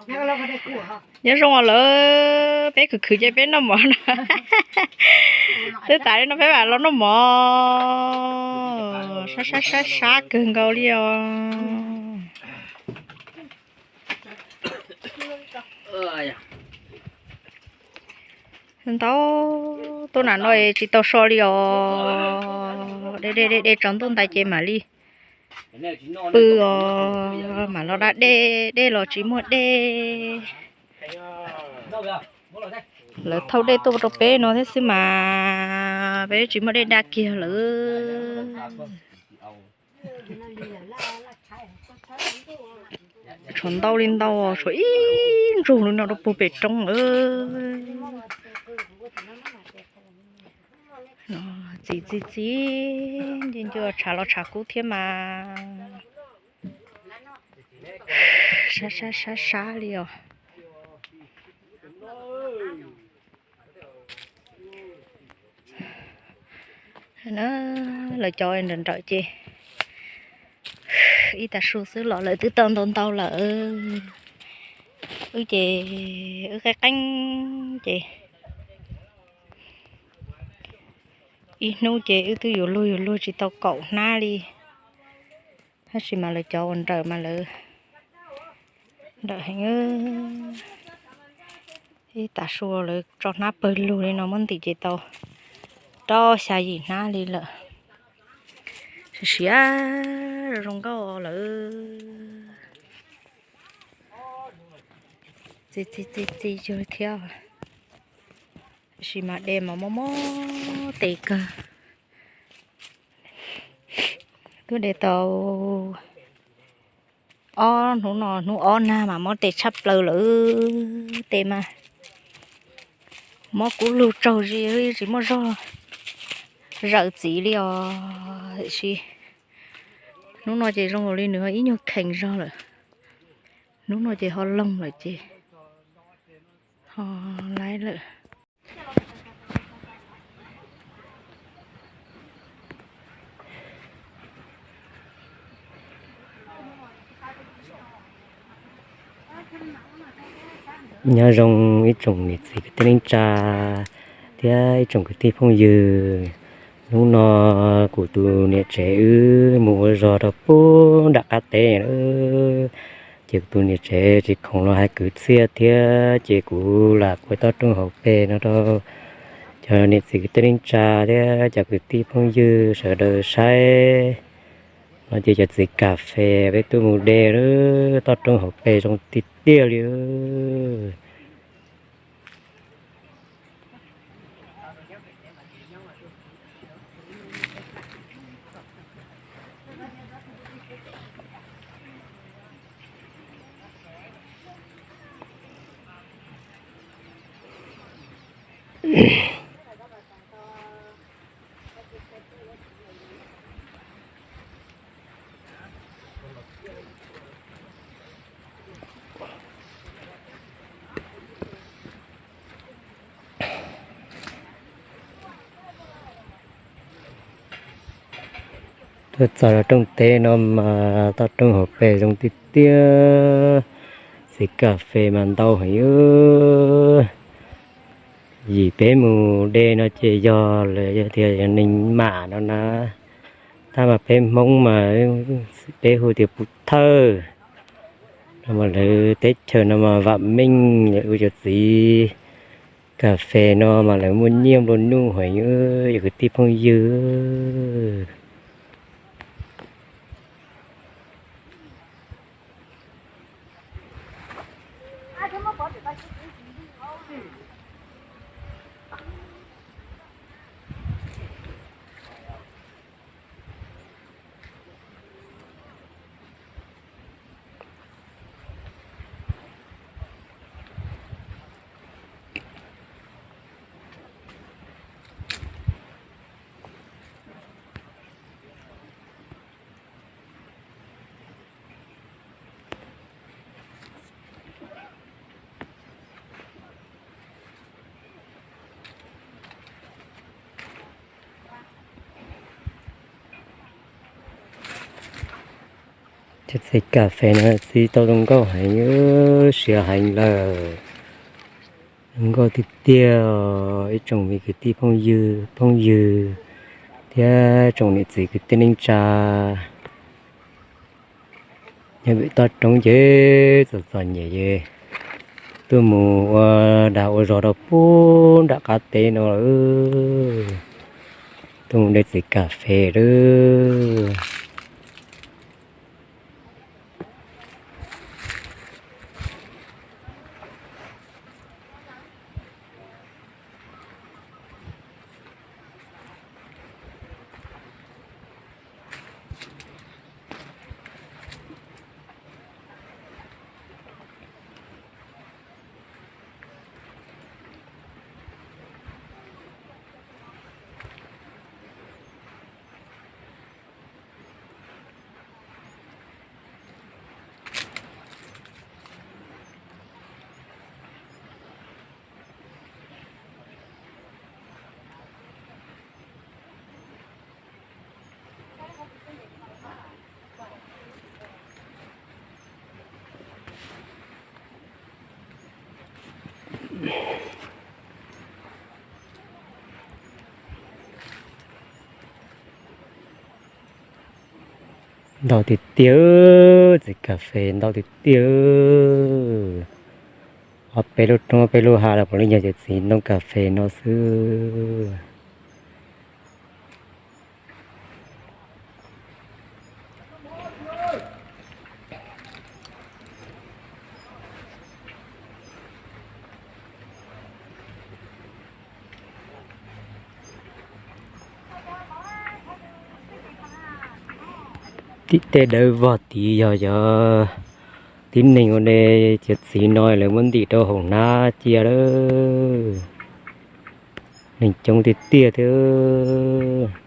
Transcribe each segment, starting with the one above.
Nyob zoo os lawv, peb khwv khwv ces peb noj mov na. Twb tas li no peb mam los noj mov. Sab sab sab sab kawg nkaus li os. Ntau, tuaj nram no tsis tau so li os. Dej dej dej dej tsaus ntuj ntais ces mam li pw os, mam los da dej, dej los tsis muaj dej. Lawv thauj dej tuaj rau peb no thiab xwb mas peb tsis muaj dej da kiag lawm. Tshuav ntau li ntau, tshuav ib ntsug li no rau puag pem roob lawm. Txiv txiv txiv, nci ncu tshav los tshav kub thiab mas. Sab sab sab sab li os. Lawv cov nrawm nrawm ces ib tag su xwb los lawv twb tau ntau ntau lawm. Wb ces wb qeeb qeeb ces ib hnub ces wb twb yuav luag yuav luag tsis tau kaum hnab li. Tab sis mas lawv cov uas nrawm mas lawv nrawm heev. Ib tag su lawv tso hnab pawg lug li no muab ntim ces tau rau xya yim hnab li lawm. Siav siav zoo nkauj lawm. Txi txi txi txi yug thiab. Tab sis mas de mas mob mob tes kawg. Twb de tau ob hnub no, hnub ob nag mas mob tes tshaj plaws lawm. Tes mas mob kub lug tsaug zis, tsis muaj zog zawm txiv li os. Tiam sis hnub no ces zoo li nws ho ib nyuag kheev zog lawm. Hnub no ces ho loog lawm ces ho laib lawm. Nyob zoo ib tsoom niam txiv kwv tij neej tsa thiab ib tsoom kwv tij phooj ywg. Hnub no kuv tus niam tsev wb mus ua zog rau pub nram qab teb. Ces kuv tus niam tsev tsis khoom los hais kwv txhiaj thiab ces kuv lam ua toj roob hauv pes no rau cov niam txiv kwv tij neej tsa thiab cov kwv tij phooj ywg sawv daws saib. No ces cov txiv kas fes peb tuaj mus de lawm, toj roob hauv pes zoo tiag tiag li. Tuaj txog rau rooj teb no mas toj roob hauv pes zoo tiag tiag, txiv kas fes mas ntau heev. Yim peb mus de no ces yog lawv yog tias yog neeg mam no na, tab mas peb Hmoob mas peb hu tias pov thawj. No mas lawv teb chaws no mas vam meej, lawv ua cov txiv kas fes no mas lawv muaj nyiaj nplua nuj heev, yog kwv tij phooj ywg. Txiv kas fes no txiv tau zoo nkauj heev, siav heev lawm. Zoo nkauj tiag tiag. Ib tsoom me kwv tij phooj ywg, phooj ywg thiab tsoom niam txiv kwv tij neej tsa, nyob pem toj roob ces txom txom nyem ces tuaj mus ua dag ua zog rau pub nram qab teb no lawm. Tuaj mus de txiv kas fes lawm. Ntau tiag tiag, txiv kas fes ntau tiag tiag. Ob peb lub roob ob peb lub hav los puav leej yog cov txiv ntoo kas fes no xwb. Tim tej dawb vog tid yog cov tib neeg ua de cov txiv no lawv muab ntim rau hauv hnab cia lawm. Neeg coob tiag tiag thiab.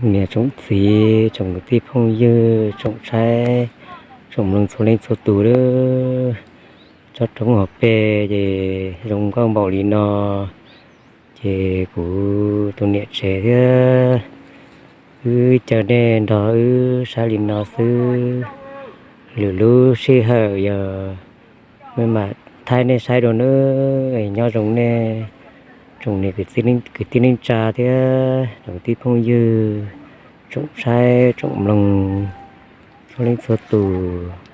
Niam tsoom txiv, tsoom kwv tij phooj ywg, tsoom saib tsoom mloog txhua leej txhua tus lawm. Tsob roob hauv pes ces zoo nkauj npaum li no, ces kuv tus niam tsev thiab wb caw nej nrog wb saib li no xwb. Lwm lub sij hawm yog mam thaij nej saib dua nawb. Nyob zoo nej tsoom niam kwv tij neej tsa thiab tsoom kwv tij phooj ywg, tsoom saib tsoom mloog txhua leej txhua tus.